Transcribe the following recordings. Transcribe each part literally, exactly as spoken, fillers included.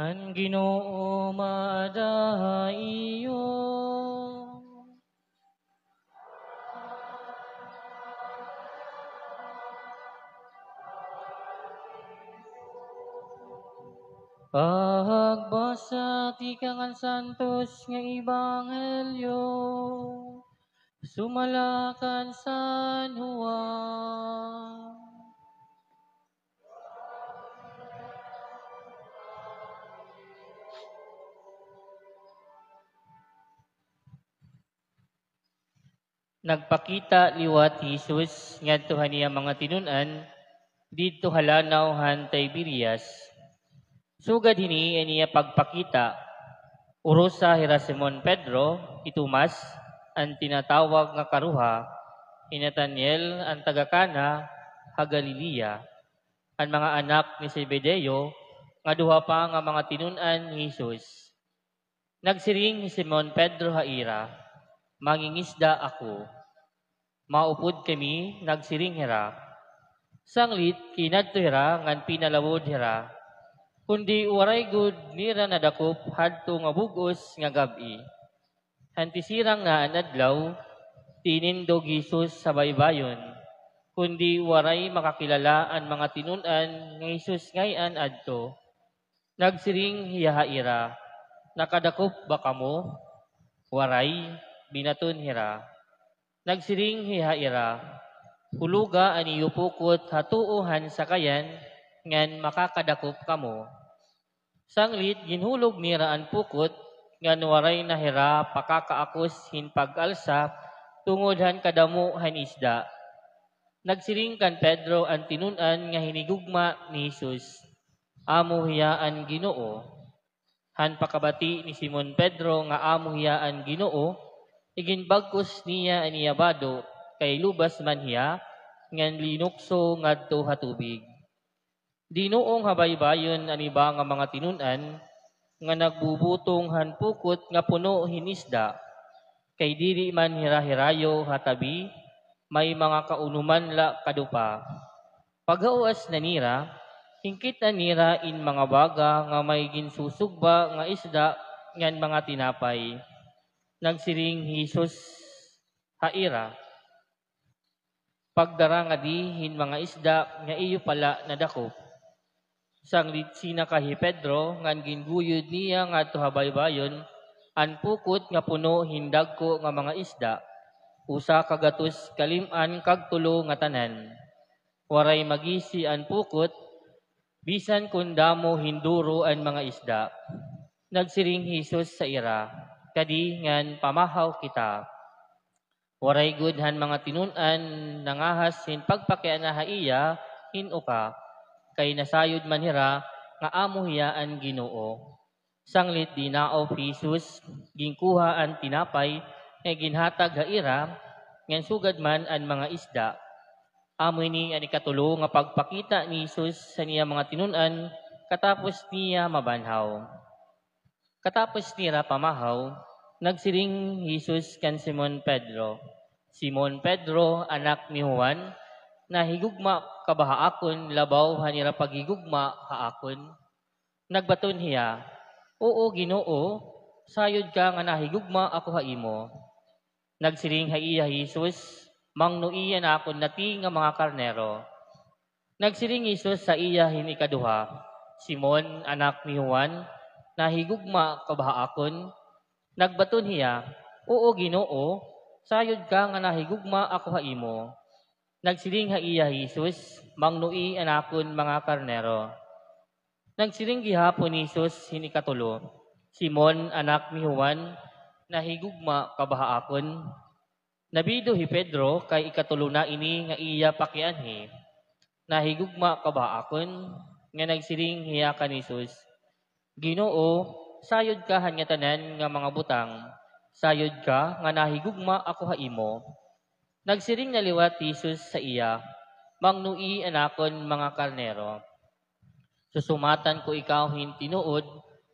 An Ginoo maada ha iyo. Pagbasa tikang han Santos nga Ebanghelyo. Sumala kan San Juan. Nagpakita liwat hi Jesus ngadto han iya mga tinun-an didto ha lanaw han Tiberias. Sugad hini an iya pagpakita, urosa hira Simon Pedro, hi Tomas, an tinatawag nga Karuha, hi Nataniel, an taga Cana ha Galilea, an mga anak ni Zebedeo, nga duha pa nga mga tinun-an ni Jesus. Nagsiring hi Simon Pedro ha ira, "Mangingisda ako." "Maupod kami," nagsiring hira. Sanglit kinadto hira ngan pinalawod hira, kundi waray gud nira nadakop hadto nga bug-os nga gab-i. Han tisirang na an adlaw, tinindog hi Jesus ha baybayon, kundi waray makakilala an mga tinun-an nga Jesus ngay-an adto. Nagsiring hiya ha ira, "Nakadakop ba kamo?" "Waray," binaton hira. Nagsiring hiya ha ira, "Huloga an iyo pukot ha tuo han sakayan, ngan makakadakop kamo." Sanglit ginhulog nira an pukot, ngan waray na hira pakakaakos hin pag-alsa tungod han kadamo han isda. Nagsiring kan Pedro an tinun-an nga hinigugma ni Jesus, "Amo hiya an Ginoo." Han pakabati ni Simon Pedro nga amo hiya an Ginoo, iginbag-os niya an iya bado, kay lubas man hiya, ngan linukso ngadto ha tubig. Dinuong ha baybayon an iba nga mga tinun-an nga nagbubutong han pukot nga puno hin isda, kay diri man hira hirayo ha tabi, may mga kaunoman la kadupa. Paghawas na nira, hinkit-an nira in mga baga nga may ginsusugba nga isda ngan mga tinapay. Nagsiring hi Jesus ha ira, "Pagdara ngadi hin mga isda nga iyo pa la nadakop." Sanglit sinaka hi Pedro ngan ginguyod niya ngadto ha baybayon an pukot nga puno hin dagko nga mga isda, usa ka gatos kalim-an kag tulo ngatanan. Waray magisi an pukot, bisan kon damo hin duro an mga isda. Nagsiring hi Jesus sa ira, "Kadi ngan pamahaw kita." Waray gud han mga tinun-an nangahas hin pagpakiana ha iya hin uka, kay nasayod man hira nga amo hiya an Ginoo. Sanglit dinaop hi Jesus, ginkuha an tinapay nga ginhatag ha ira, ngan sugad man an mga isda. Amo ini an ikatulo nga pagpakita ni Jesus han iya mga tinun-an katapos niya mabanhaw. Katapos nira pamahaw, nagsiring hi Jesus kan Simon Pedro, "Simon Pedro, anak ni Juan, nahigugma ka ba ha akon labaw han ira paghigugma ha akon?" Nagbaton hiya, "Oo, Ginoo, sayod ka nga nahigugma ako ha imo." Nagsiring ha iya hi Jesus, "Mangnoi an akon nati nga mga karnero." Nagsiring hi Jesus sa iya hin ikaduha, "Simon, anak ni Juan, nahigugma ka ba ha akon?" Nagbaton hiya, "Oo, Ginoo, sayod ka nga nahigugma ako ha imo." Nagsiring ha iya hi Jesus, "Mangnoi an akon mga karnero." Nagsiring gihapon hi Jesus hin ikatulo, "Simon, anak ni Juan, nahigugma ka ba ha akon?" Nabido hi Pedro kay ikatulo na ini nga iya pakianhi. "Nahigugma ka ba ha akon?" Nga nagsiring hiya kan Jesus, "Ginoo, sayod ka han ngatanan nga mga butang. Sayod ka nga nahigugma ako ha imo." Nagsiring na liwat hi Jesus sa iya, "Mangnoi an akon mga karnero. Susumatan ko ikaw hin tinuod,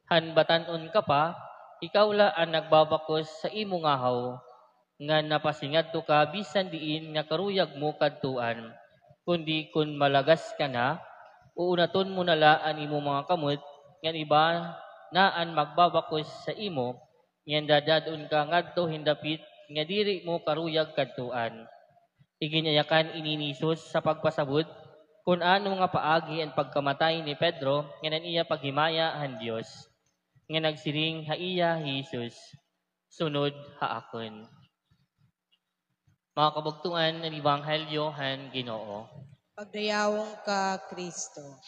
han batan-on ka pa, ikaw la an nagbabakos sa imo ngahaw, ngan napasingadto ka bisan diin nga karuyag mo kadtuan, kundi kon malagas ka na, uunaton mo na la an imo mga kamot, Ngan iba na an magbabakos sa imo, ngan dadad-on ka ngadto hin dapit nga diri mo karuyag kadtuan. Iginayakan ini ni Jesus sa pagpasabot kon ano nga paagi an pagkamatay ni Pedro ngan an iya paghimaya han Dios. Nga nagsiring ha iya hi Jesus, "Sunod ha akon." Mga kabugtoan, an ebanghelyo han Ginoo. Pagdayawon ka, Kristo.